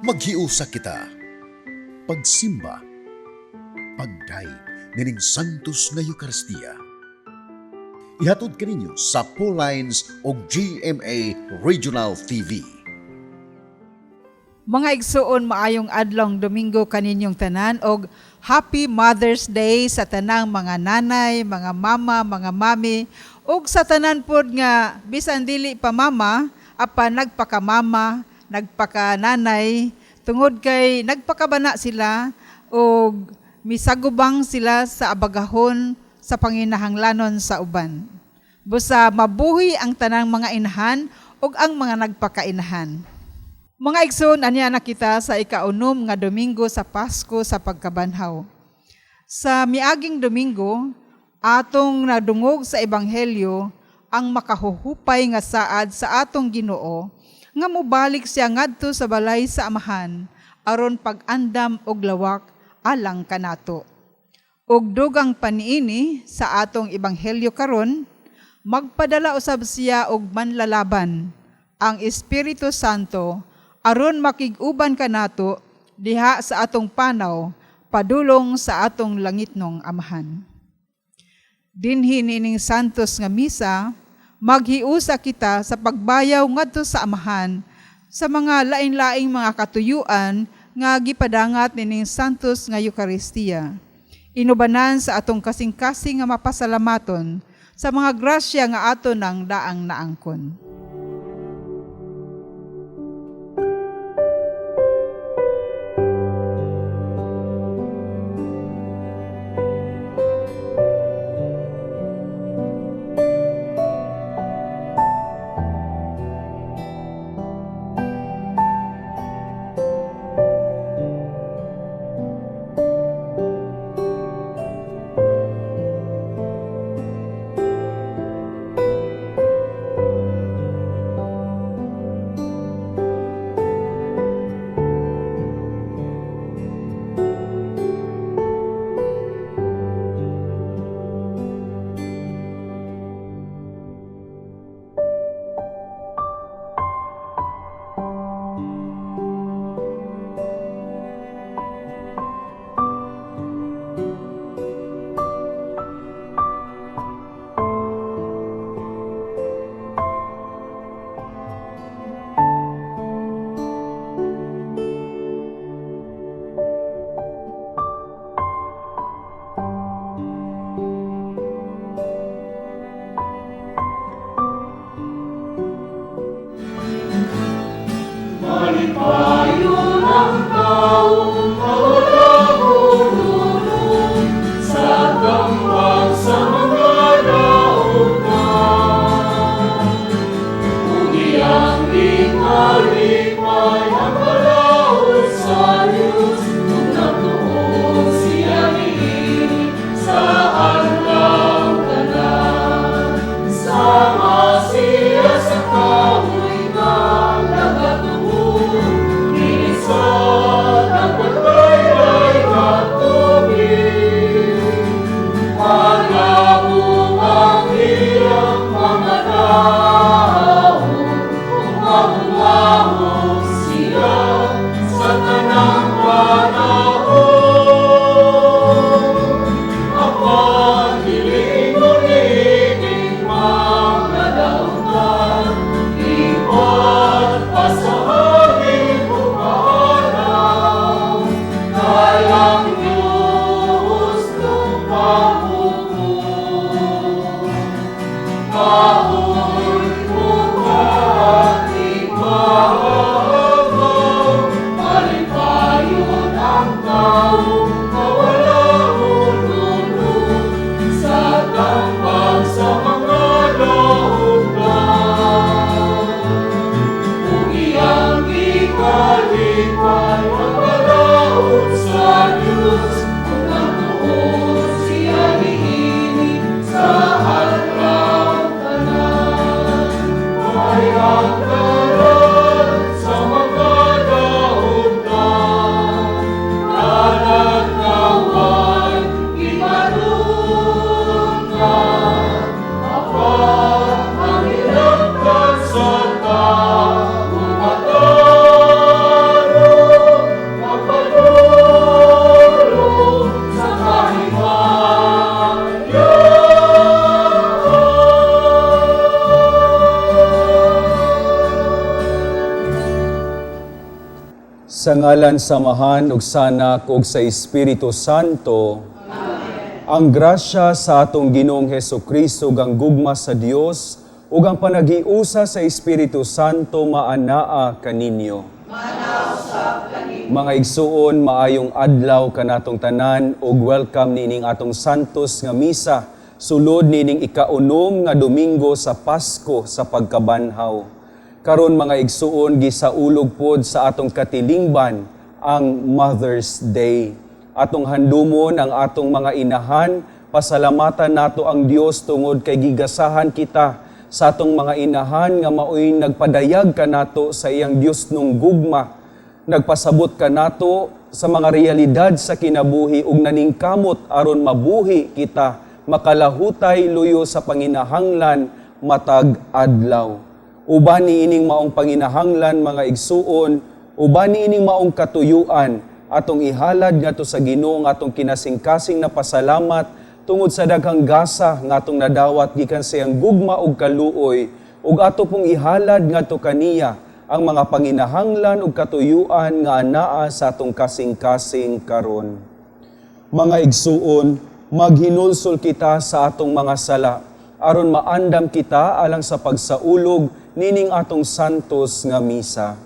Maghiusa kita. Pagsimba. Pagdayeg nining Santos nga Eukaristiya. Ihatod kaninyo sa Lines og GMA Regional TV. Mga igsuon, maayong adlong Domingo kaninyong tanan og Happy Mother's Day sa tanang mga nanay, mga mama, mga mami ug sa tanan pod nga bisan dili pa mama apan nagpakamama, nagpakananay tungod kay nagpakabana sila og misagubang sila sa abagahon sa panginahanglanon sa uban. Busa mabuhi ang tanang mga inahan ug ang mga nagpakainahan. Mga igsoon, ania na kita sa ikaunom nga Domingo sa Pasko sa pagkabanhaw. Sa miaging Domingo, atong nadungog sa Ebanghelyo ang makahuhupay nga saad sa atong Ginoo nga mobalik siya ngadto sa balay sa Amahan aron pag-andam og lawak alang kanato. Ug dugang pa niini sa atong Ebanghelyo karon, magpadala usab siya og manlalaban, ang Espiritu Santo, aron makig-uban kanato diha sa atong panaw padulong sa atong langitnong Amahan. Dinhi niining Santos nga Misa, maghiusa kita sa pagbayaw ngadto sa Amahan sa mga lain-laing mga katuyuan nga gipadangat nining Santos nga Eukaristiya. Inubanan sa atong kasing-kasing nga mapasalamaton sa mga grasya nga ato nang daang naangkon. Sa ngalan sa Amahan ug sa Anak ug sa Espiritu Santo. Amen. Ang grasya sa atong Ginoong Hesus Kristo ug ang gugma sa Dios ug ang panaghiusa sa Espiritu Santo maanaa kaninyo. Mga igsuon, maayong adlaw kanatong tanan ug welcome niining atong Santos nga misa sulod niining ikaunom nga Domingo sa Pasko sa pagkabanhaw. Karon, mga igsuon, gisaulog pod sa atong katilingban ang Mother's Day. Atong handumon ang atong mga inahan, pasalamatan nato ang Dios tungod kay gigasahan kita sa atong mga inahan nga maoy nagpadayag kanato sa iyang Diosnong gugma, nagpasabot kanato sa mga realidad sa kinabuhi ug naningkamot aron mabuhi kita makalahutay luyo sa panginahanglan matag adlaw. Uban niining maong panginahanglan, mga igsuon, uban niining maong katuyuan, atong ihalad ngadto sa Ginoo ang atong kinasingkasing na pasalamat tungod sa daghang gasa nga atong nadawat gikan sa iyang gugma ug kaluoy, ug ato pong ihalad ngadto kaniya ang mga panginahanglan ug katuyuan nga anaa sa atong kasing-kasing karon. Mga igsuon, maghinulsol kita sa atong mga sala aron maandam kita alang sa pagsaulog nining atong santos nga misa.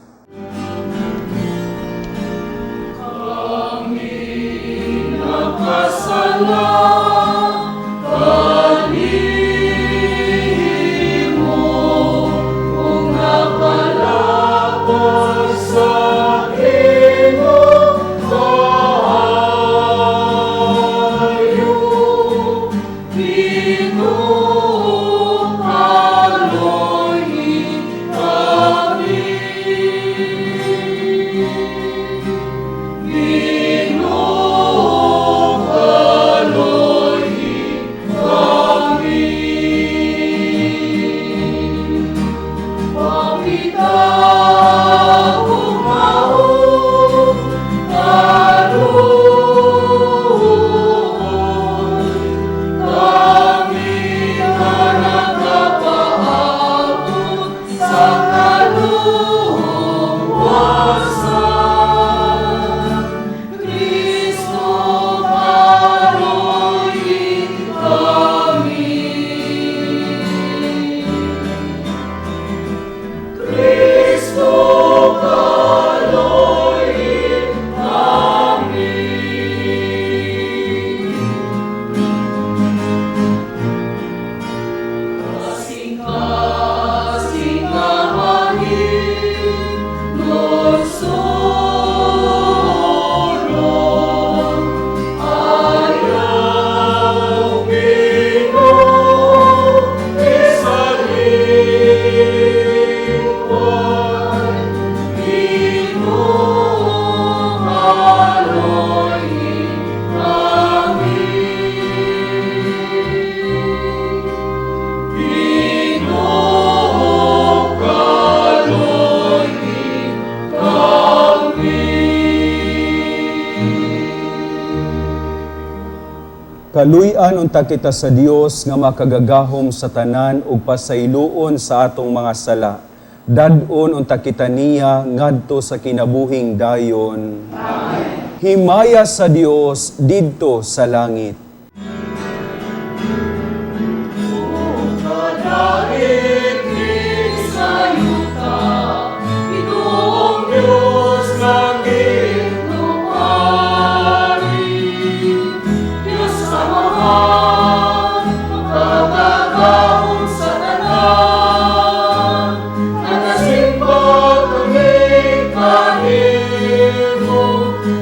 Kaluy-an unta kita sa Dios nga makagagahom sa tanan ug pasayloon sa atong mga sala. Dad-on unta kita niya ngadto sa kinabuhing dayon. Amen. Himaya sa Dios didto sa langit.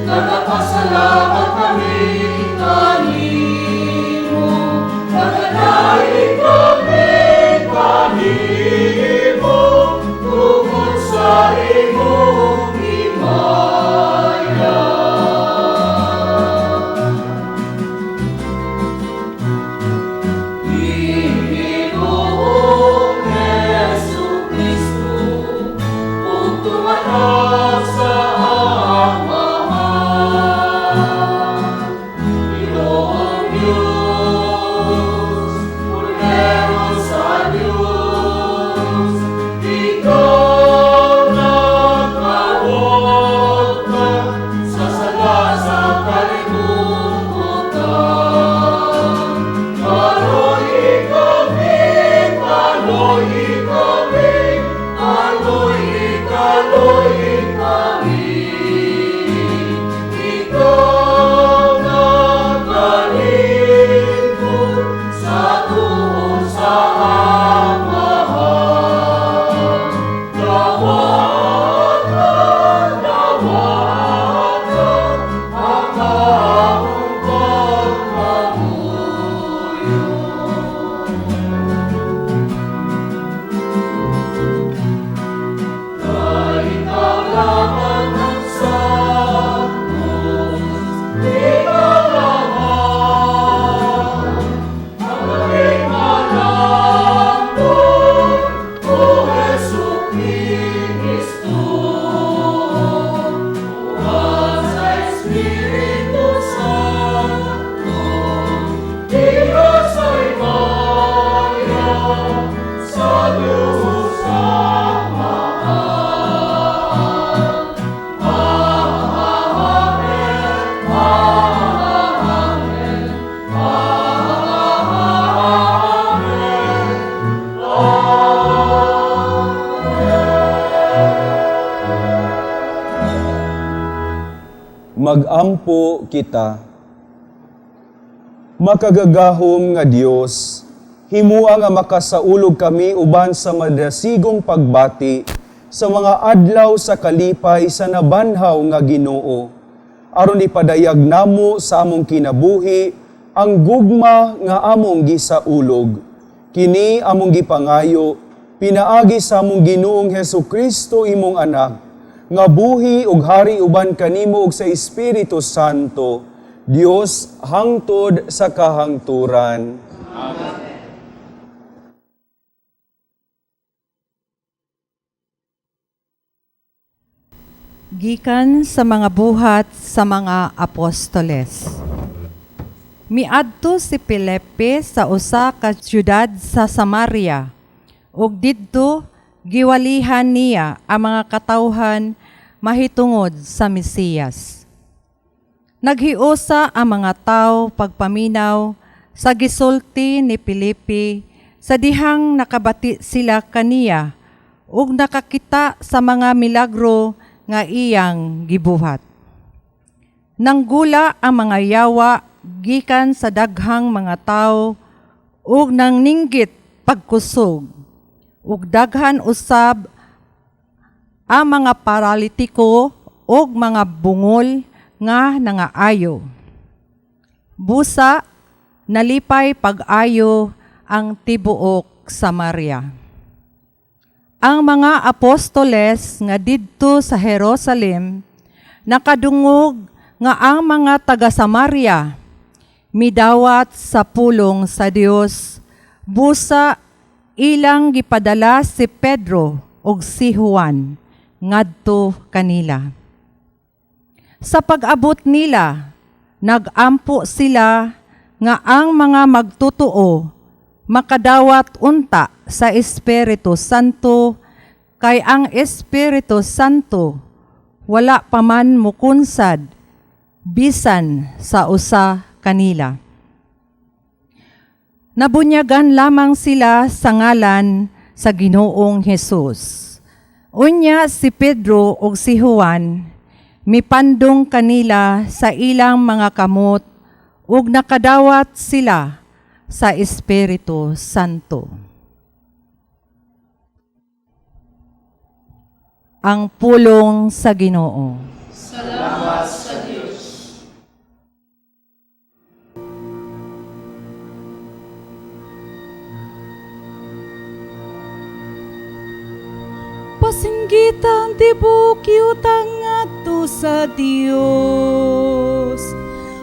Nagpasalamat kami kanimo. Magampo kita. Makagagahom nga Dios, himua nga makasaulog kami uban sa madasigong pagbati sa mga adlaw sa kalipay sa nabanhaw nga Ginoo. Aron ipadayag namo sa among kinabuhi ang gugma nga among gisaulog. Kini among gipangayo pinaagi sa among Ginoong Hesukristo, imong anak, nga buhi ug hari uban kanimo ug sa Espiritu Santo, Dios hangtod sa kahangturan. Amen. Gikan sa mga Buhat sa mga Apostoles. Miadto si Felipe sa usa ka syudad sa Samaria ug didto giwalihan niya ang mga katawhan mahitungod sa Mesiyas. Naghiusa ang mga tawo pagpaminaw sa gisulti ni Felipe sa dihang nakabati sila kaniya ug nakakita sa mga milagro nga iyang gibuhat. Nanggula ang mga yawa gikan sa daghang mga tawo ug nangninggit pagkusog, ug daghan usab ang mga paralitiko ug mga bungol nga nangaayo. Busa nalipay pag-ayo ang tibuok Samaria. Ang mga apostoles nga didto sa Jerusalem nakadungog nga ang mga taga Samaria midawat sa pulong sa Dios. Busa ilang gipadala si Pedro ug si Juan ngadto kanila. Sa pag-abot nila, nagampo sila nga ang mga magtotoo makadawat unta sa Espiritu Santo, kay ang Espiritu Santo wala pa man mukunsad bisan sa usa kanila. Nabunyagan lamang sila sa ngalan sa Ginoong Hesus. Unya si Pedro ug si Juan mipandong kanila sa ilang mga kamot ug nakadawat sila sa Espiritu Santo. Ang pulong sa Ginoo. Salamat sa Dios. Pasinggitan tibok yutang ngadto sa Dios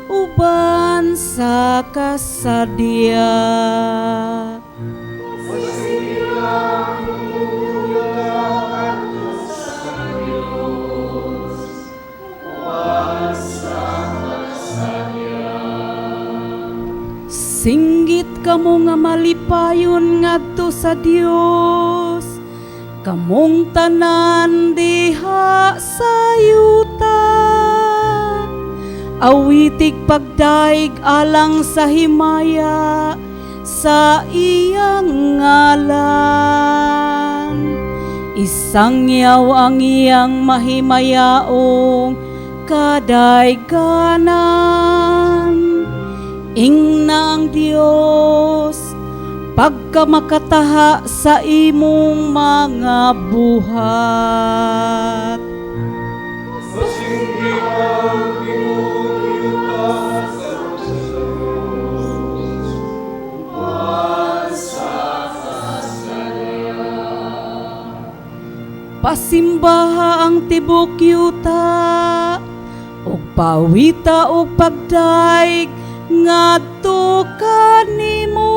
uban sa kasadya. Pasinggitan tibok ngadto sa Dios uban sa kasadya. Singgit kamo nga malipayon ngadto sa Dios, kamong tanan diha sa yuta. Awitig pagdaig alang sa himaya sa iyang ngalan. Isangyaw ang iyang mahimayaong kadayganan. Ingna ang Dios pagkamakataha sa imong mga buhat. Pasinggitan tibuok yuta sa Dios uban sa kasadya. Pasimbaha ang tibok yuta ug pawita og pagdaig ngadto kanimo.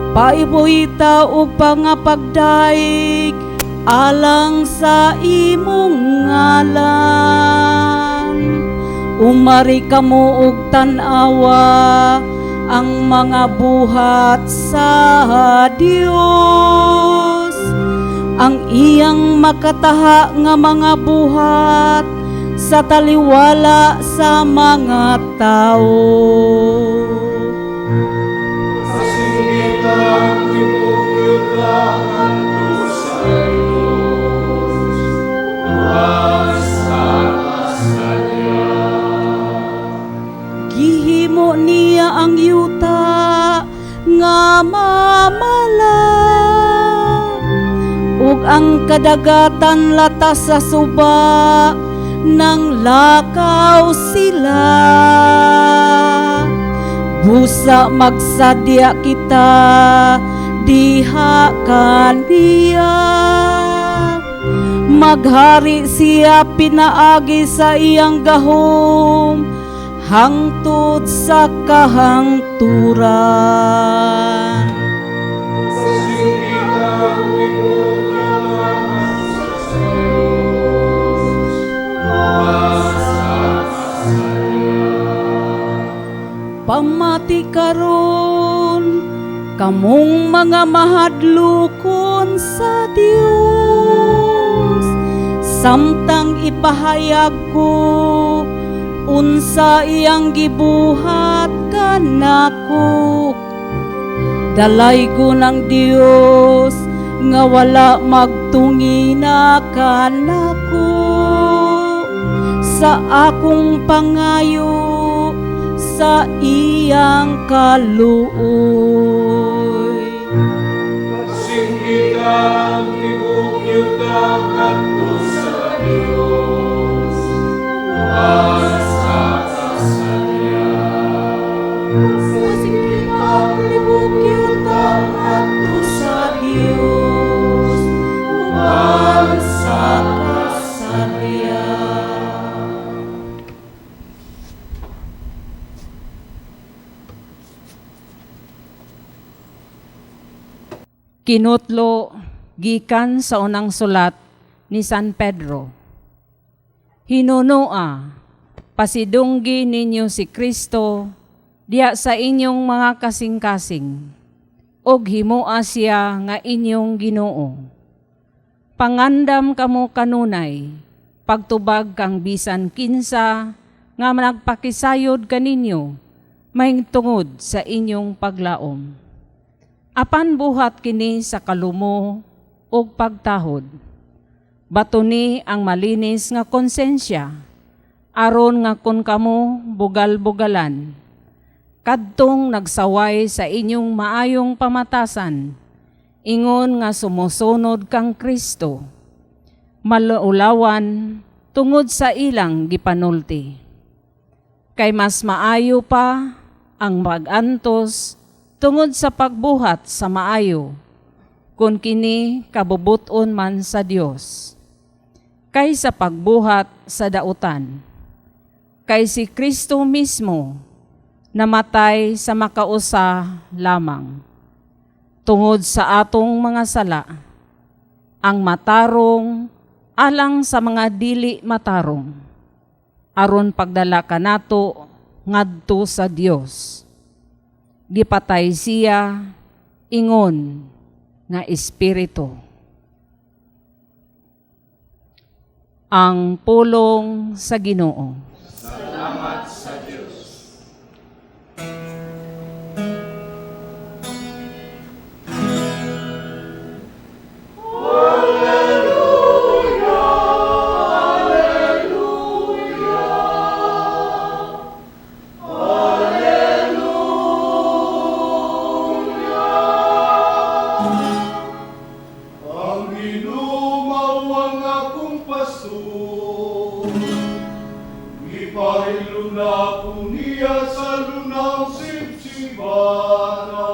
Paibuhita og pangapagdaig alang sa imong ngalan. Umari kamo og tan-awa ang mga buhat sa Dios, ang iyang makataha nga mga buhat sa taliwala sa mga tawo. Pasinggitan tibok yuta ngadto sa Dios uban sa kasadya. Ang kadagatan latas sa suba, nang lakaw sila. Busa magsadya kita diha kaniya. Maghari siya pinaagi sa iyang gahom hangtod sa kahangturan. Pamati karon kamong mga mahadlokon sa Dios, samtang ipahayag ko unsa iyang gibuhat kanako. Dalaygon ang Dios nga wala magtungina kanako sa akong pangayo sa iyang kaluoy. Singgitan tibuok yuta ngadto sa Dios, uban sa kasadya. Singgitan tibuok yuta ngadto sa Dios, uban sa kasadya. Kinutlo gikan sa unang sulat ni San Pedro. Hinunoa, pasidunggi ninyo si Kristo diha sa inyong mga kasing-kasing, ug himoa siya nga inyong Ginoo. Pangandam kamo kanunay, pagtubag kang bisan kinsa nga nagpakisayod kaninyo, mahingtungod sa inyong paglaom. Apan buhat kini sa kalumo ug pagtahod. Batuni ang malinis nga konsensya, aron nga kun kamo bugal-bugalan, kadtong nagsaway sa inyong maayong pamatasan, ingon nga sumusunod kang Kristo, maulawan tungod sa ilang gipanulti. Kay mas maayo pa ang magantos tungod sa pagbuhat sa maayo, kung kini kabubuton man sa Dios, kaysa pagbuhat sa dautan. Kay si Kristo mismo namatay sa makausa lamang, tungod sa atong mga sala, ang matarong alang sa mga dili matarong, aron pagdala kanato ngadto sa Dios. Gipatay siya ingon nga espiritu. Ang pulong sa Ginoo. Salamat sa Dios. Ang Ginoo mao ang akong pastor, gipahinlo na ko niya sa lunang sibsibana,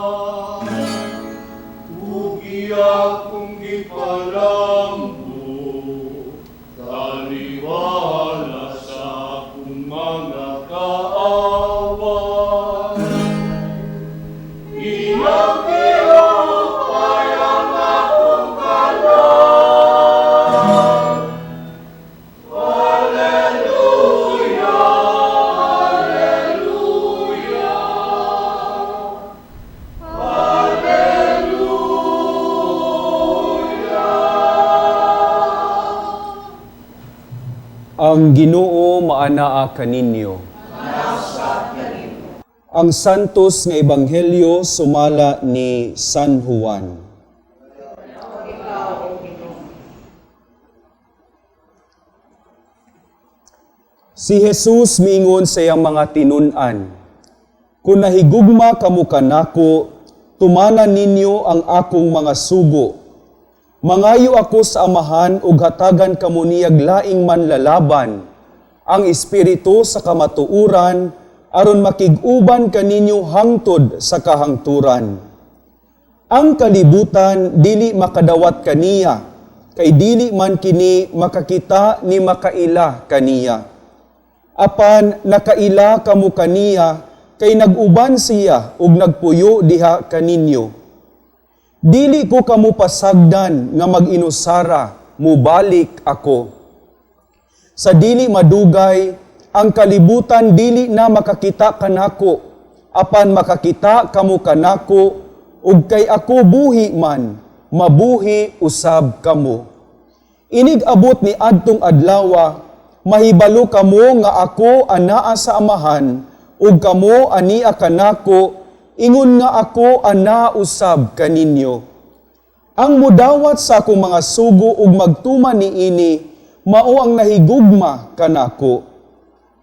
ug iya akong gipalambo, taliwala sa akong mga kaaway. Iyang gihupay ang akong kalag. Alleluia, Alleluia, Alleluia. Ang Ginoo maanaa kaninyo. Ang Santos nga Ebanghelyo sumala ni San Juan. Si Jesus miingon sa iyang mga tinun-an, "Kung nahigugma kamo kanako, tumana ninyo ang akong mga sugo. Mangayo ako sa Amahan ug hatagan kamo niyag laing manlalaban, ang Espiritu sa kamatuoran, aron makig-uban kaninyo hangtod sa kahangturan. Ang kalibutan dili makadawat kaniya, kay dili man kini makakita ni makaila kaniya. Apan nakaila kamo kaniya, kay nag-uban siya ug nagpuyo diha kaninyo. Dili ko kamo pasagdan nga mag-inusara, mubalik ako. Sa dili madugay, ang kalibutan dili na makakita kanako, apan makakita kamo kanako, ug kay ako buhi man, mabuhi usab kamo. Inig abot ni adtong adlawa, mahibalo kamo nga ako anaa sa Amahan, ug kamo ania kanako, ingon nga ako anaa usab kaninyo. Ang mudawat sa akong mga sugo ug magtuman niini, mao ang nahigugma kanako.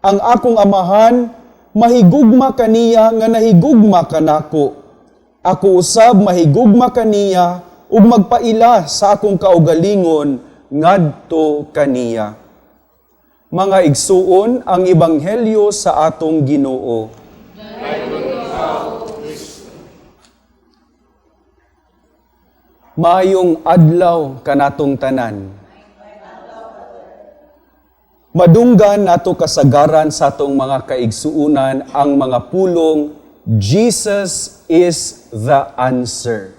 Ang akong Amahan mahigugma kaniya nga nahigugma kanako. Ako usab mahigugma kaniya ug magpaila sa akong kaugalingon ngadto kaniya. Mga igsuon, ang ebanghelyo sa atong Ginoo. Maayong adlaw kanatong tanan. Madunggan nato kasagaran sa atong mga kaigsuunan ang mga pulong, "Jesus is the answer."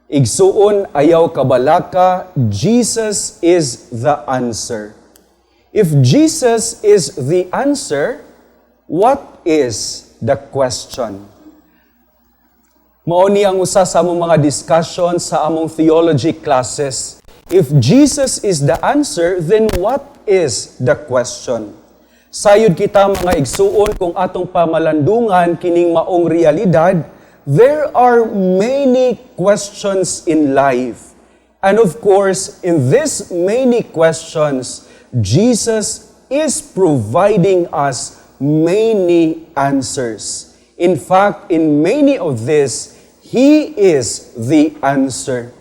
Igsuon, ayaw kabalaka, Jesus is the answer. If Jesus is the answer, what is the question? Mao ni ang usa sa among mga discussion sa among theology classes. If Jesus is the answer, then what is the question? Sayod kita, mga igsuon, kung atong pamalandungan kining maong realidad, there are many questions in life. And of course, in these many questions, Jesus is providing us many answers. In fact, in many of this, He is the answer.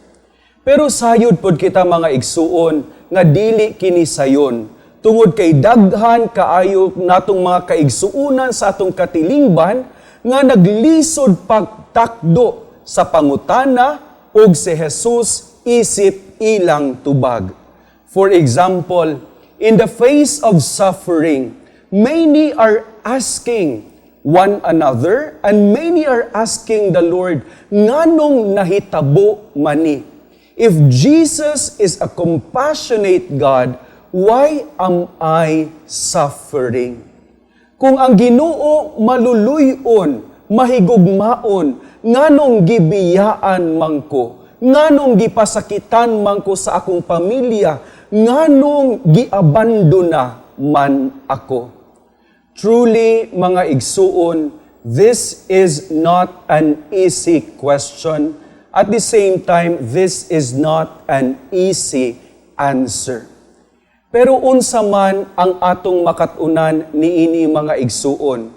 Pero sayod pod kita, mga igsuon, nga dili kini sayon. Tungod kay daghan kaayo natong mga kaigsuunan sa atong katilingban nga naglisod pagtakdo sa pangutana ug si Jesus isip ilang tubag. For example, in the face of suffering, many are asking one another and many are asking the Lord, "Nganong nahitabo mani? If Jesus is a compassionate God, why am I suffering? Kung ang Ginoo maluluy-on, mahigugmaon, nganong gibiyaan man ko? Nganong gipasakitan man ko sa akong pamilya? Nganong giabandona man ako?" Truly, mga igsuon, this is not an easy question. At the same time, this is not an easy answer. Pero unsa man ang atong makatunan niini, mga igsuon?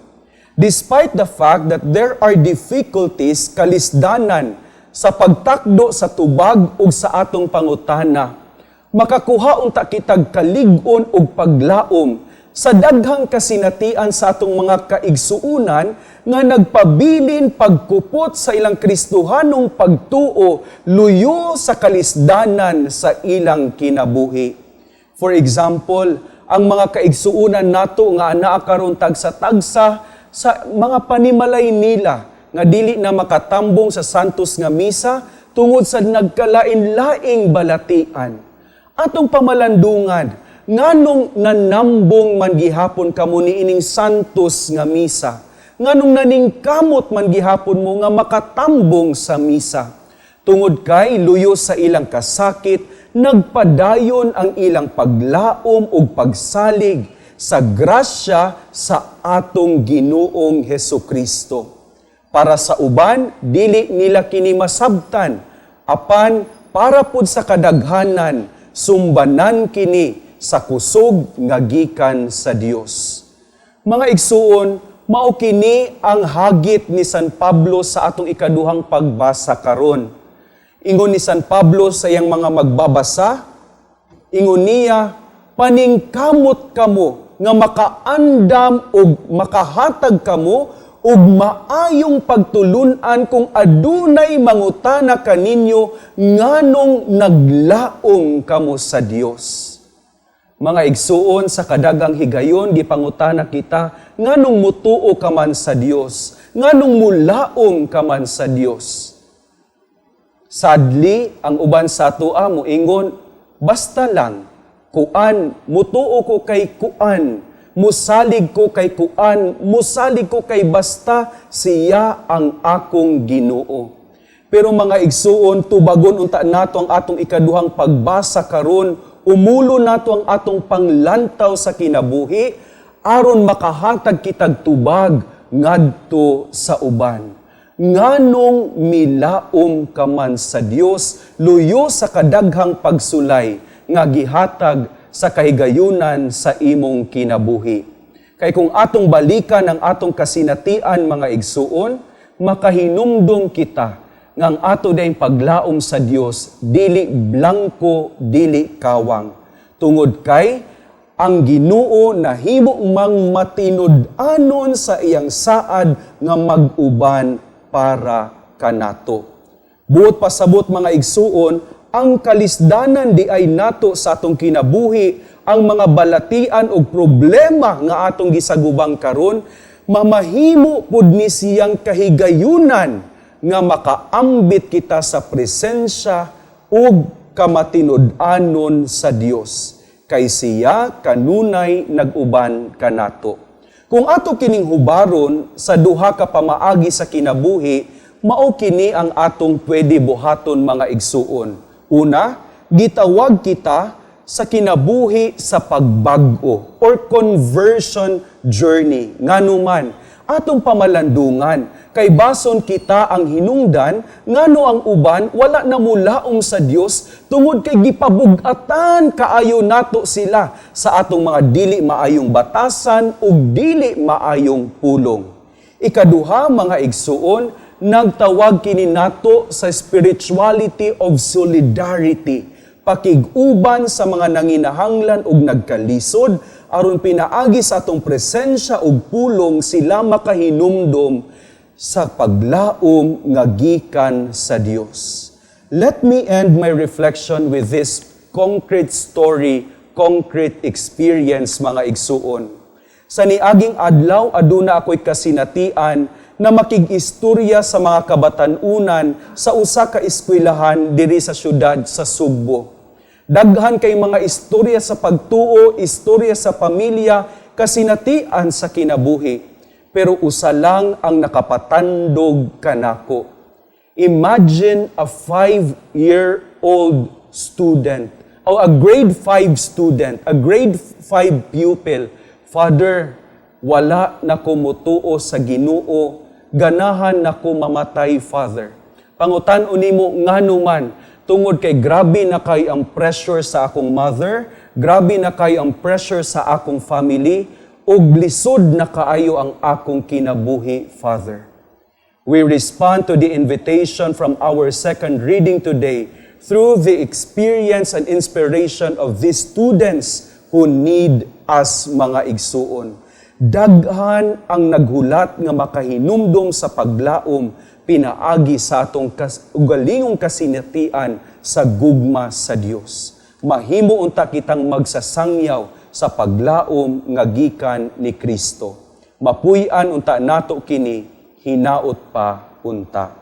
Despite the fact that there are difficulties, kalisdanan sa pagtakdo sa tubag ug sa atong pangutana, makakuha unta kitag kalig-on ug paglaom sa daghang kasinatian sa atong mga kaigsuunan nga nagpabilin pagkupot sa ilang Kristohanong pagtuo luyo sa kalisdanan sa ilang kinabuhi. For example, ang mga kaigsuunan nato nga anaa karon tagsa-tagsa sa mga panimalay nila nga dili na makatambong sa Santos nga Misa tungod sa nagkalain-laing balatian. Atong pamalandungan, nganong nanambong man gihapon kamo niining Santos nga Misa? Nganong naningkamot man gihapon mo nga makatambong sa misa? Tungod kay luyo sa ilang kasakit, nagpadayon ang ilang paglaom ug pagsalig sa grasya sa atong Ginoong Heso Kristo. Para sa uban, dili nila kini masabtan, apan para pud sa kadaghanan, sumbanan kini sa kusog nga gikan sa Dios. Mga igsuon, mao kini ang hagit ni San Pablo sa atong ikaduhang pagbasa karon. Ingon ni San Pablo sa iyang mga magbabasa, ingon niya, paningkamot kamo nga makaandam og makahatag kamo og maayong pagtulunan kung adunay mangutana kaninyo nganong naglaom kamo sa Dios. Mga igsuon, sa kadagang higayon gipangutana kita nganong mutuo ka man sa Dios, nganong mulaom ka man sa Dios. Sadly, ang uban sa atoa moingon, basta lang kuan, mutuo ko kay kuan, musalig ko kay kuan, musalig ko kay basta siya ang akong Ginoo. Pero mga igsuon, tubagon unta nato ang atong ikaduhang pagbasa karon, umulo nato ang atong panglantaw sa kinabuhi aron makahatag kitag tubag ngadto sa uban. Nganong milaom ka man sa Dios, luyo sa kadaghang pagsulay nga gihatag sa kahigayunan sa imong kinabuhi. Kay kung atong balikan ang atong kasinatian, mga igsuon, makahinumdum kita nga ang ato dayong paglaom sa Dios dili blangko, dili kawang. Tungod kay ang Ginoo nahimo mang matinud-anon sa iyang saad nga mag-uban para kanato. Buot pasabot, mga igsuon, ang kalisdanan di ay nato sa atong kinabuhi, ang mga balatian og problema nga atong gisagubang karon, mamahimo pud ni siyang kahigayunan nga makaambit kita sa presensya ug kamatinud-anon sa Dios, kay siya kanunay nag-uban kanato. Kung ato kining hubaron sa duha ka pamaagi sa kinabuhi, mao kini ang atong pwede buhaton, mga igsuon. Una, gitawag kita sa kinabuhi sa pagbag-o or conversion journey. Nganuman, atong pamalandungan, kay bason kita ang hinungdan ngano ang uban wala na mulaom sa Dios tungod kay gipabug-atan kaayo nato sila sa atong mga dili maayong batasan ug dili maayong pulong. Ikaduha, mga igsuon, nagtawag kini nato sa spirituality of solidarity, pakig-uban sa mga nanginahanglan ug nagkalisod aron pinaagi sa atong presensya ug pulong sila makahinumdom sa paglaom nga gikan sa Dios. Let me end my reflection with this concrete story, concrete experience, mga igsuon. Sa niaging adlaw, aduna ako'y kasinatian na makig-istorya sa mga kabatanunan sa usa ka eskwelahan diri sa syudad sa Sugbo. Daghan kay mga istorya sa pagtuo, istorya sa pamilya, kasinatian sa kinabuhi. Pero usa lang ang nakapatandog kanako. Imagine a 5-year-old student, o a grade 5 student, a grade 5 pupil. "Father, wala na ko mutuo sa Ginoo, ganahan na ko mamatay, Father." Pangutan-on nimo ngano man? "Tungod kay grabe na kay ang pressure sa akong mother, grabe na kay ang pressure sa akong family, ug lisod na kaayo ang akong kinabuhi, Father." We respond to the invitation from our second reading today through the experience and inspiration of these students who need us, mga igsuon. Daghan ang naghulat nga makahinumdom sa paglaom pinaagi sa atong ugalingong kasinatian sa gugma sa Dios. Mahimo unta kitang magsasangyaw sa paglaom nga gikan ni Kristo. Mapuy-an unta nato kini hinaot pa unta.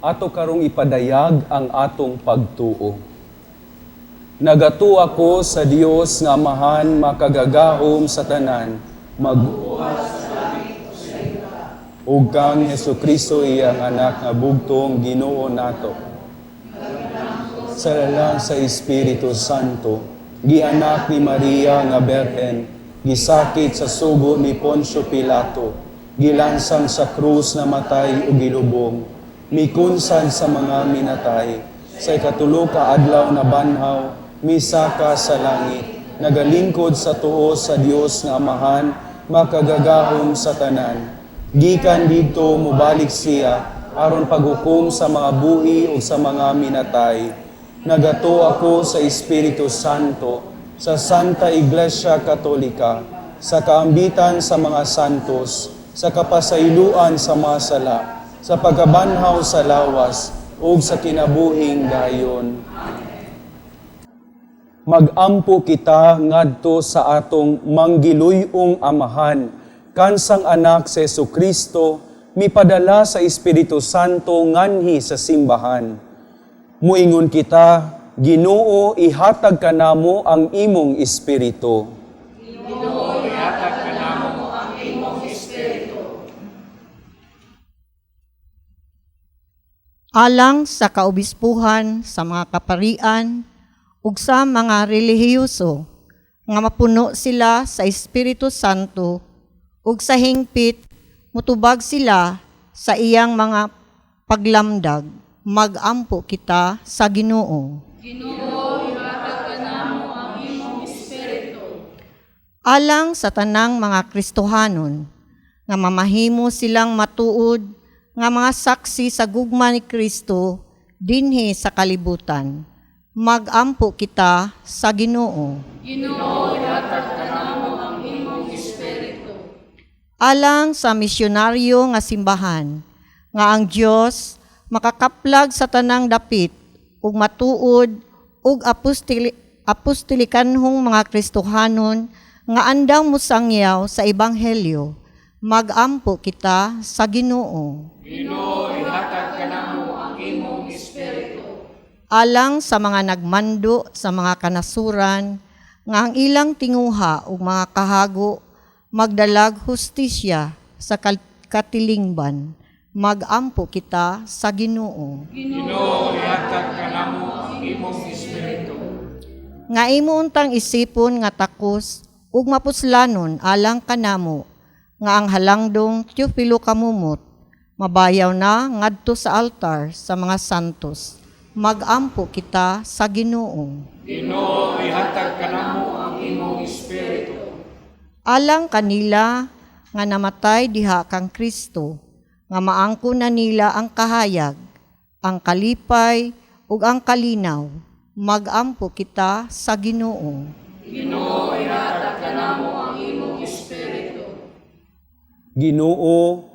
Ato karong ipadayag ang atong pagtuo. Nagatuo ako sa Dios nga Amahan makagagahom sa tanan, mag ug kang Hesukristo, iyang anak nga bugtong Ginoo nato. Sa lalang sa Espiritu Santo, gianak ni Maria nga Berhen, gisakit sa sugo ni Poncio Pilato, gilansang sa krus, namatay ug gilubong, mikunsan sa mga minatay, Sa ikatulo ka adlaw nabanhaw, misaka sa langit, nagalingkod sa tuo sa Dios nga Amahan, makagagahom sa tanan. Gikan didto mobalik siya aron paghukom sa mga buhi ug sa mga minatay. Nagatuo ako sa Espiritu Santo, sa Santa Iglesia Katolika, sa kaambitan sa mga santos, sa kapasayloan sa mga sala, sa pagkabanhaw sa lawas, ug sa kinabuhing dayon. Magampo kita ngadto sa atong manggiluyong Amahan, kansang Anak sa Kristo, mipadala sa Espiritu Santo nganhi sa simbahan. Muingon kita, Ginoo, ihatag kanamo ang imong espiritu. Ginoo, ihatag kanamo ang imong espiritu. Alang sa kaobispuhan, sa mga kaparian, ug sa mga relihiyoso, nga mapuno sila sa Espiritu Santo, ug sa hingpit mutubag sila sa iyang mga paglamdag. Magampo kita sa Ginoo. Ginoo, ihatag kanamo ang imong espiritu. Alang sa tanang mga Kristohanon, nga mamahimo silang matuod nga mga saksi sa gugma ni Kristo dinhi sa kalibutan. Magampo kita sa Ginoo. Ginoo, ihatag kanamo ang imong espiritu. Alang sa misyonaryo nga simbahan, nga ang Dios makakaplag sa tanang dapit ug matuod ug apostolikanhong mga Kristohanon nga andam mosangyaw sa ebanghelyo. Magampo kita sa Ginoo. Ginoo, ihatag kanamo ang imong espiritu. Alang sa mga nagmando sa mga kanasuran nga ang ilang tinguha ug mga kahago magdalag hustisya sa katilingban. Magampo kita sa Ginoo. Ginoo, ihatag kanamo ang imong espiritu. Nga imo untang isipon nga takos ug mapuslanon alang kanamo nga ang halangdong Teofilo Camomot mabayaw na ngadto sa altar sa mga santos. Magampo kita sa Ginoo. Ginoo, ihatag kanamo ang imong espiritu. Alang kanila nga namatay diha kang Kristo, nga maangko na nila ang kahayag, ang kalipay ug ang kalinaw. Magampo kita sa Ginoo. Ginoo, ihatag kanamo ang imong espiritu. Ginoo,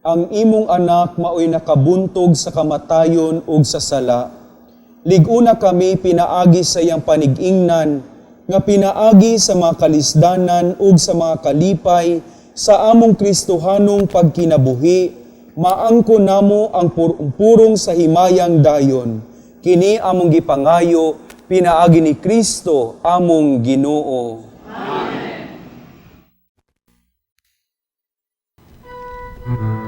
ang imong anak maoy nakabuntog sa kamatayon ug sa sala. Lig-una kami pinaagi sa iyang panig-ingnan, nga pinaagi sa mga kalisdanan ug sa mga kalipay sa among Kristohanong pagkinabuhi, maangko namo ang purong sa himayang dayon. Kini among gipangayo, pinaagi ni Kristo among Ginoo. Amen.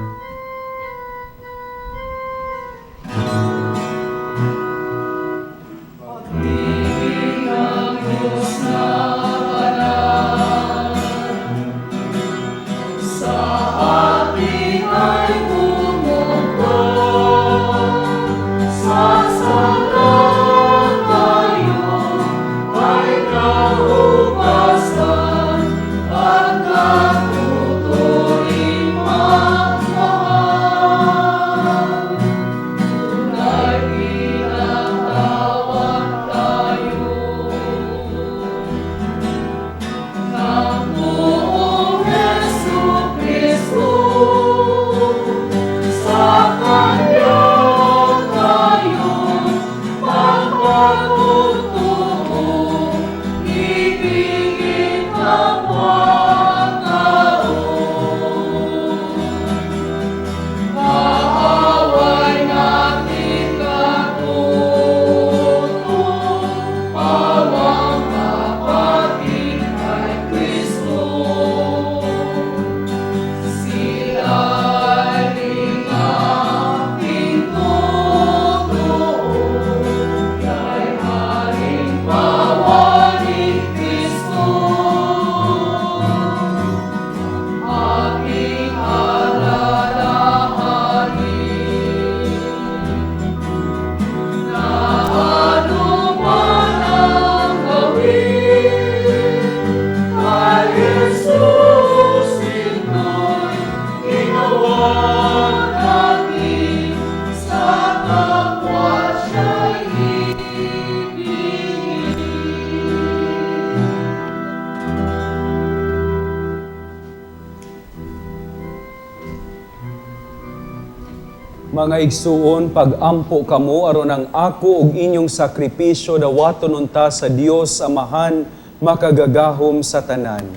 Mga igsuon, pag-ampo kamo aron ang ako ug inyong sakripisyo dawaton unta sa Dios Amahan makagagahom sa tanan.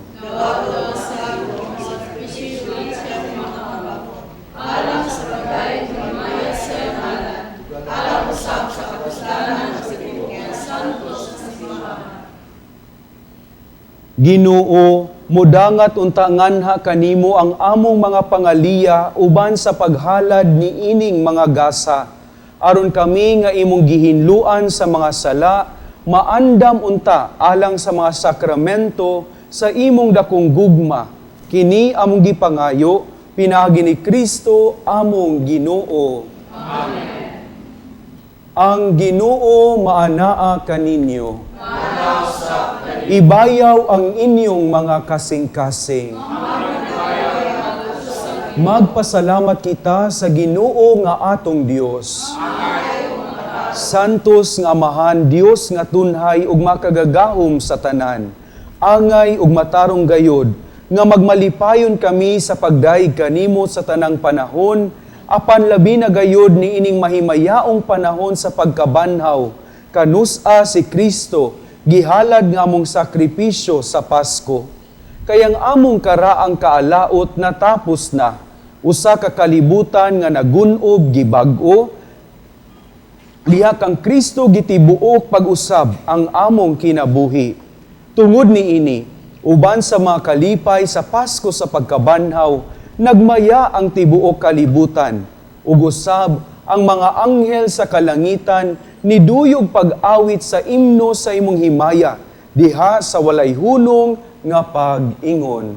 Ginoo, mudangat unta nganha kanimo ang among mga pangaliya uban sa paghalad ni ining mga gasa. Aron kami nga imong gihinluan sa mga sala, maandam unta alang sa mga sakramento sa imong dakong gugma. Kini among gipangayo, pinaagi ni Kristo among Ginoo. Amen. Ang Ginoo maanaa kaninyo. Ibayaw ang inyong mga kasing-kasing. Magpasalamat kita sa Ginoo nga atong Dios. Santos nga Amahan, Dios nga tunhay ug makagagahom sa tanan. Angay ug matarong gayod nga magmalipayon kami sa pagdayeg kanimo sa tanang panahon, apan labi na gayod niining mahimayaong panahon sa pagkabanhaw, kanus-a si Kristo gihalad nga among sakripisyo sa Pasko. Kayang among karaang kaalaot natapos na, usa ka kalibutan nga nagun-ob gibag-o, liha kang Kristo gitibuok pag-usab ang among kinabuhi. Tungod niini, uban sa mga kalipay sa Pasko sa pagkabanhaw, nagmaya ang tibuok kalibutan, ug usab ang mga anghel sa kalangitan niduyog pag-awit sa imno sa imong himaya, diha sa walay hunong nga pag-ingon.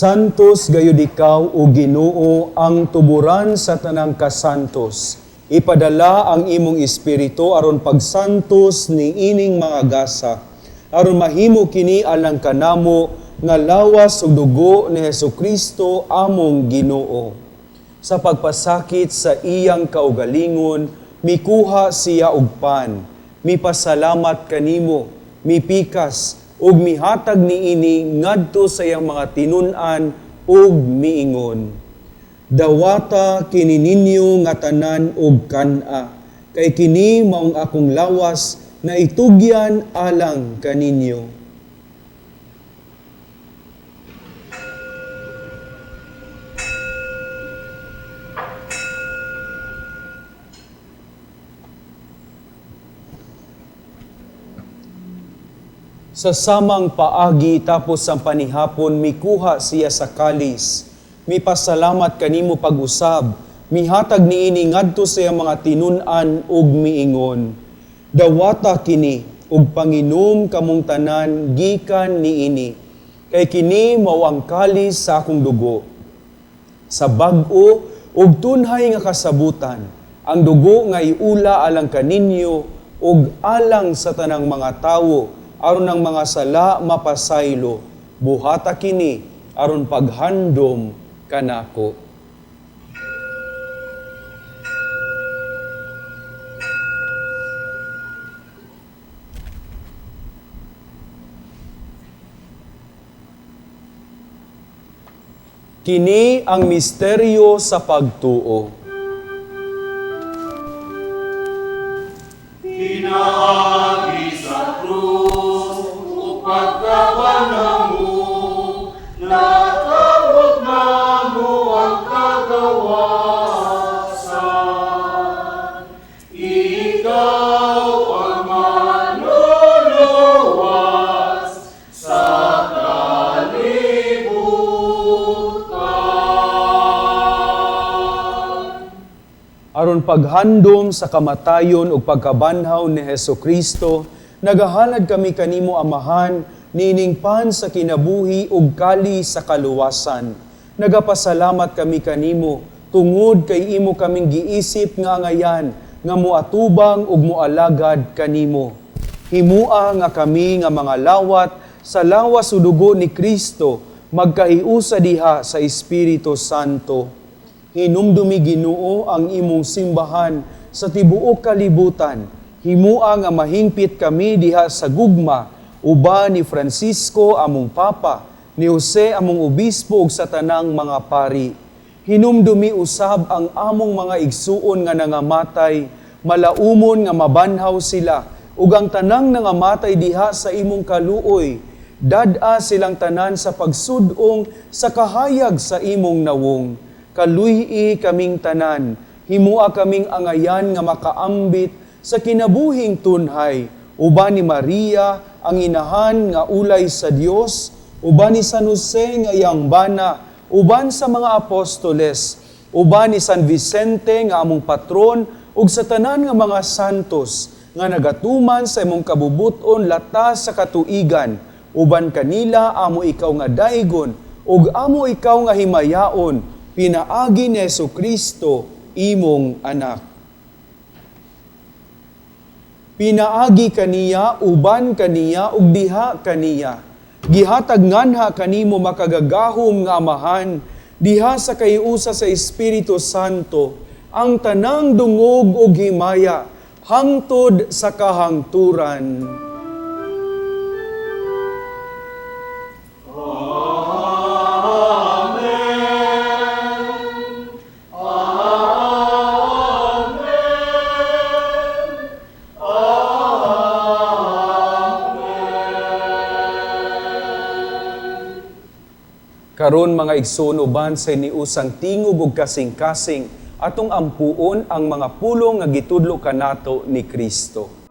Santos gayud ikaw o Ginoo ang tuburan sa tanang kasantos. Ipadala ang imong espiritu aron pagsantos ni ining mga gasa, aron mahimo kini alang kanamo nga lawas ug dugo ni Hesukristo among Ginoo. Sa pagpasakit sa iyang kaugalingon, mikuha siya og pan, mipasalamat kanimo, mipikas ug mihatag niini ngadto sa iyang mga tinun-an ug miingon. Dawata kini ninyo nga tanan og kan-a, kay kini maong akong lawas na itugyan alang kaninyo. Sa samang paagi tapos ang panihapon, mikuha siya sa kalis. Mipasalamat kanimo pag-usab, mihatag niini ngadto sa iyang mga tinun-an ug miingon. Dawata kini ug panginom kamong tanan gikan niini, kay kini mao ang kalis sa akong dugo. Sa bag-o ug tunhay nga kasabutan, ang dugo nga iula alang kaninyo ug alang sa tanang mga tawo aron ang mga sala mapasaylo. Buhata kini aron paghandom kanako. Kini ang misteryo sa pagtuo. Pinaagi sa krus ug pagkabanhaw mo, nakabot namo ang kagawasan. Ikaw ang manluluwas sa kalibutan. Aron paghandom sa kamatayon ug pagkabanhaw ni Hesukristo, nagahalad kami kanimo Amahan niining pan sa kinabuhi ug kali sa kaluwasan. Nagapasalamat kami kanimo tungod kay imo kaming giisip nga angayan nga moatubang ug moalagad kanimo. Himua nga kami nga mga lawat sa lawas ug dugo ni Kristo magkahiusa diha sa Espiritu Santo. Hinumdumi Ginoo ang imong simbahan sa tibuok kalibutan. Himua nga mahingpit kami diha sa gugma uban ni Francisco among Papa, ni Jose among Obispo ug sa tanang mga pari. Hinumdumi usab ang among mga igsuon nga nangamatay, malaumon nga mabanhaw sila, ug ang tanang nangamatay diha sa imong kaluoy. Dad-a silang tanan sa pagsud-ong sa kahayag sa imong nawong. Kaluy-i kaming tanan, himua kaming angayan nga makaambit sa kinabuhing tunhay, uban ni Maria ang inahan nga ulay sa Dios, uban ni San Jose nga iyang bana, uban sa mga apostoles, uban ni San Vicente nga among patron, ug sa tanan nga mga santos nga nagatuman sa imong kabubuton latas sa katuigan, uban kanila amo ikaw nga daygon, ug amo ikaw nga himayaon, pinaagi ni Hesukristo, imong anak. Pinaagi kaniya, uban kaniya, ug diha kaniya. Gihatag nganha kanimo makagagahom nga Amahan, diha sa kaiusa sa Espiritu Santo, ang tanang dungog ug himaya, hangtod sa kahangturan. Karon mga igsoon uban sa iniusang tingog ug kasing-kasing atong ampuon ang mga pulong nga gitudlo kanato ni Kristo.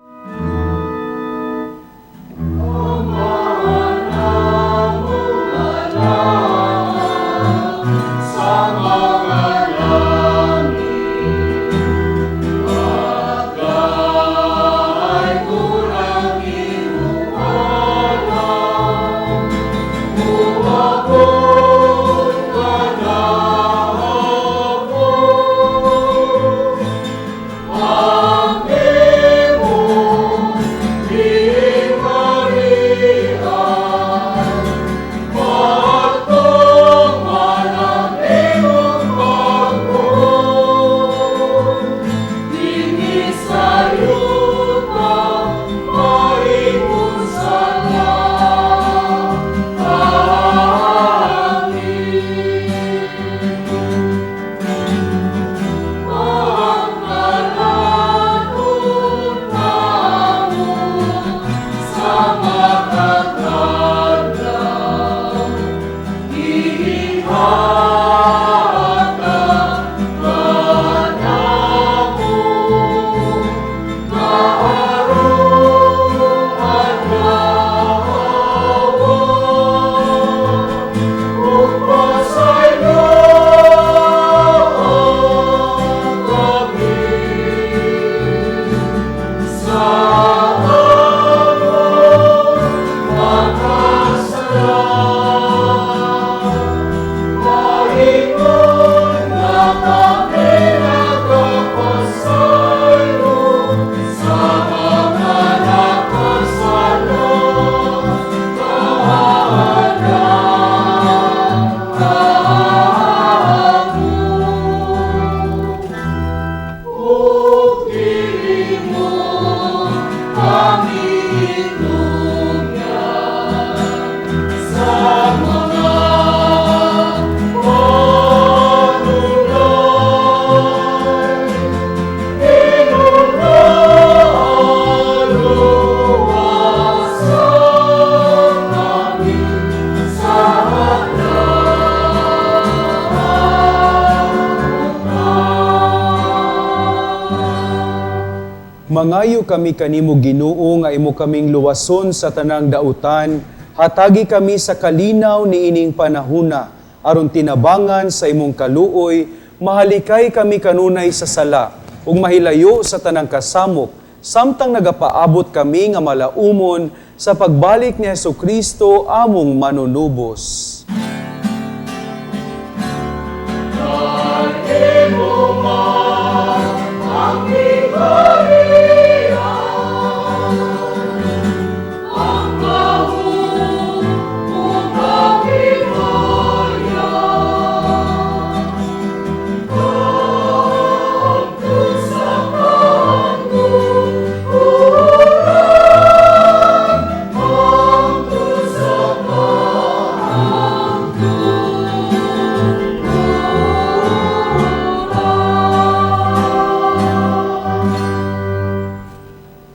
Mangayo kami kanimo, Ginoo, nga imo kaming luwason sa tanang dautan, hatagi kami sa kalinaw niining panahuna, aron tinabangan sa imong kaluoy, mahalikay kami kanunay sa sala, ug mahilayo sa tanang kasamok, samtang nagapaabot kami nga malaumon sa pagbalik ni Hesukristo among manunubos.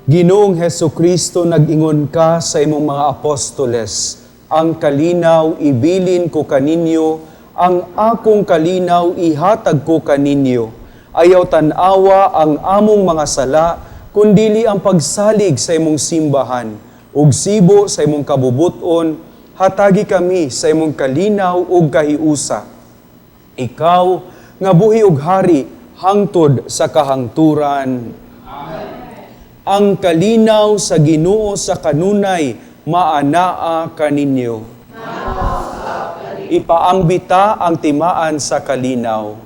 Ginoong Hesukristo, nag-ingon ka sa imong mga apostoles, ang kalinaw ibilin ko kaninyo, ang akong kalinaw ihatag ko kaninyo. Ayaw tan-awa ang among mga sala, kundili ang pagsalig sa imong simbahan, ug sibo sa imong kabubuton, hatagi kami sa imong kalinaw ug kahiusa. Ikaw nga buhi ug hari hangtod sa kahangturan. Ang kalinaw sa Ginoo sa kanunay maanaa kaninyo. Ipaambita ang timaan sa kalinaw.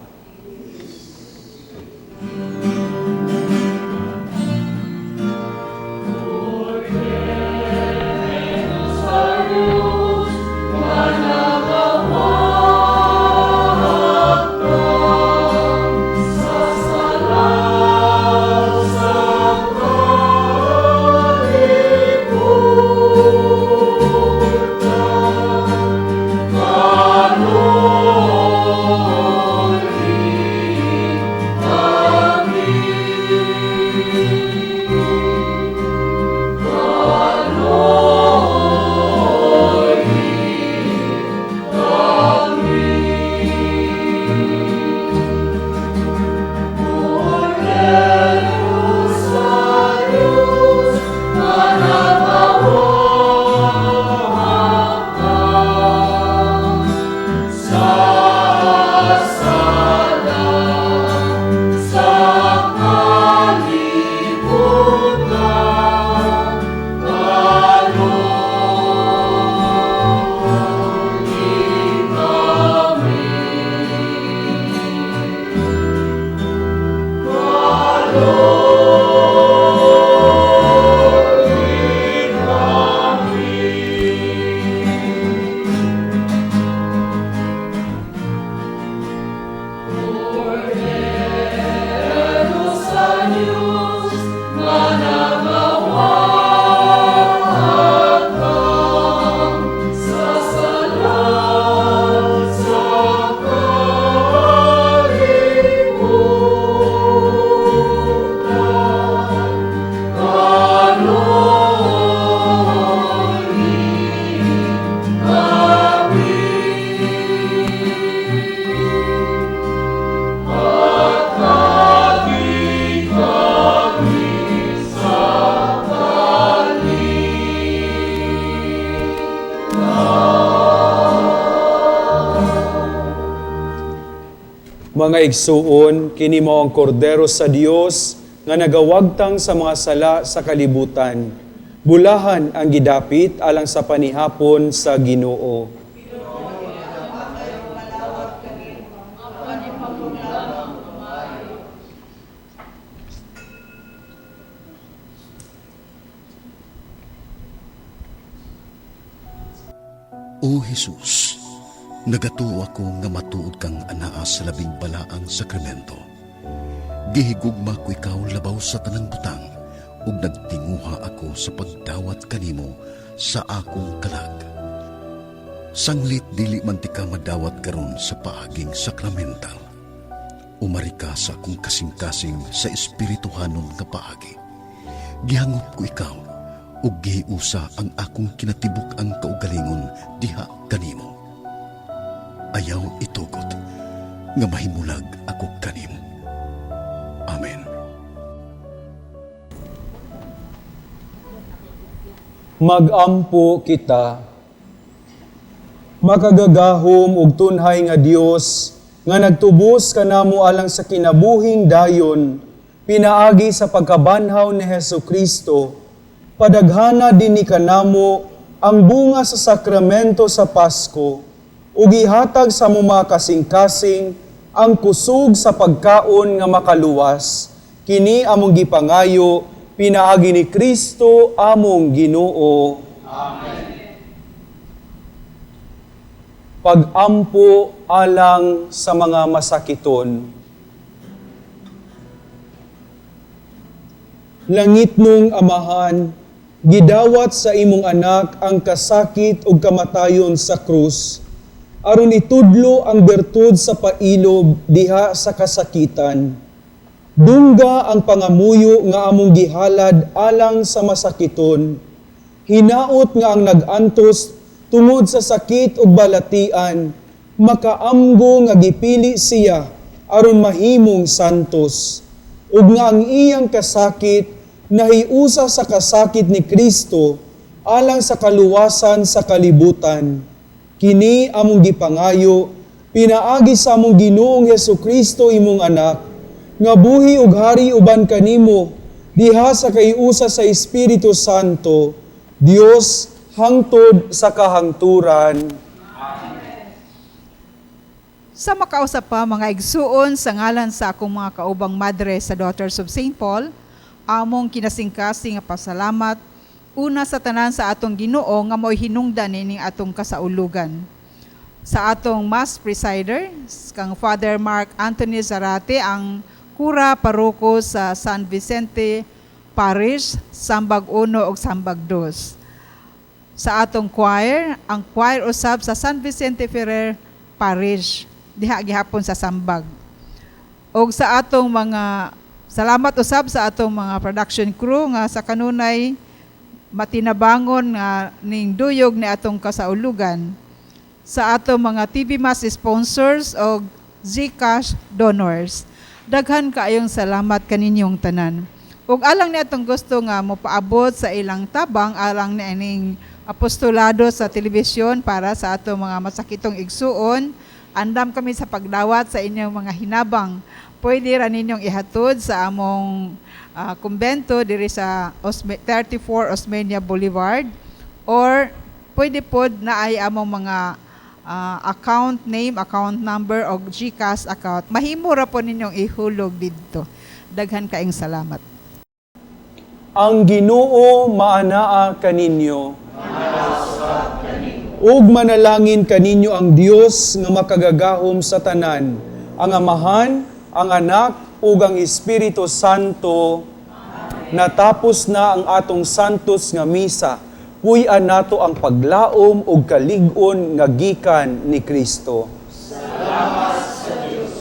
Mga igsuon, kini mao ang kordero sa Dios nga nagawagtang sa mga sala sa kalibutan. Bulahan ang gidapit alang sa panihapon sa Ginoo. O Jesus, nagatuo ako nga matuod kang anaa sa labing balaang sakramento. Gihigugma ko ikaw labaw sa tanang butang, Ug nagtinguha ako sa pagdawat kanimo sa akong kalag. Sanglit dili man tika madawat karon sa paaging sakramental, umari ka sa akong kasing-kasing sa espirituhanon nga paagi. Gihangop ko ikaw ug gihiusa ang akong kinatibuk-ang kaugalingon diha kanimo. Ayaw itugot nga mahimulag ako kanimo. Amen. Magampo kita. Makagagahom ug tunhay nga Dios nga nagtubos kanamo alang sa kinabuhing dayon pinaagi sa pagkabanhaw ni Hesukristo, padaghana dinhi kanamo ang bunga sa sakramento sa Pasko ug ihatag sa among mga kasing-kasing ang kusog sa pagkaon nga makaluwas. Kini among gipangayo pinaagi ni Kristo among Ginoo. Amen. Pag-ampo alang sa mga masakiton. Langitnong Amahan, gidawat sa imong anak ang kasakit ug kamatayon sa krus, aron itudlo ang bertud sa pailob diha sa kasakitan. Dungga ang pangamuyo nga among gihalad alang sa masakiton. Hinaot nga ang nag-antos tungod sa sakit ug balatian, makaamgo nga gipili siya aron mahimong santos, ug nga ang iyang kasakit nahiusa sa kasakit ni Kristo alang sa kaluwasan sa kalibutan. Kini among gipangayo pinaagi sa among Ginoong Hesukristo imong anak, nga buhi ug hari uban kanimo diha sa kaiusa sa Espiritu Santo, Dios hangtod sa kahangturan. Amen. Sa makausap pa mga igsuon sa ngalan sa akong mga kaubang madre sa Daughters of St. Paul, among kinasingkasing nga pasalamat una sa tanan sa atong Ginoo nga mo'y hinungdan nining atong kasaulugan. Sa atong Mass Presider, kang Father Mark Anthony Zarate, ang kura paroko sa San Vicente Parish, Sambag 1 ug Sambag 2. Sa atong choir, ang choir usab sa San Vicente Ferrer Parish, diha gihapon sa Sambag. Og sa atong mga salamat usab sa atong mga production crew nga sa kanunay matinabangon nga ning duyog ni atong kasaulugan. Sa atong mga TV Mass sponsors og GCash donors. Daghan kaayong salamat kaninyong tanan. Ug alang ni atong gusto nga mopaabot sa ilang tabang alang ni aning apostolado sa telebisyon para sa atong mga masakitong igsuon, andam kami sa pagdawat sa inyong mga hinabang. Pwede ra ninyong ihatod sa among kumbento diri sa 34 Osmeña Boulevard, or pwede pod na ay among mga account name, account number o GCash account. Mahimo ra po ninyong ihulog didto. Daghan kaayong salamat. Ang Ginoo maanaa kaninyo. Ug manalangin kaninyo ang Dios nga makagagahom sa tanan, ang Amahan, ang Anak, ug ang Espiritu Santo. Natapos na ang atong santos nga misa. Puy-an nato ang paglaom ug kalig-on nga gikan ni Kristo. Salamat sa Dios.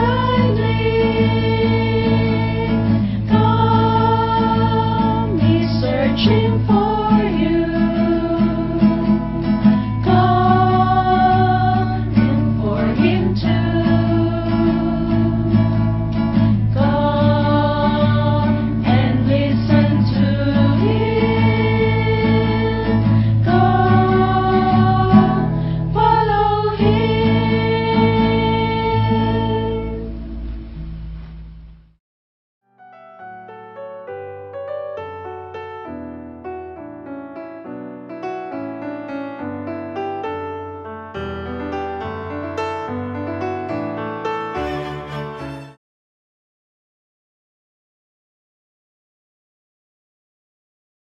Kindly.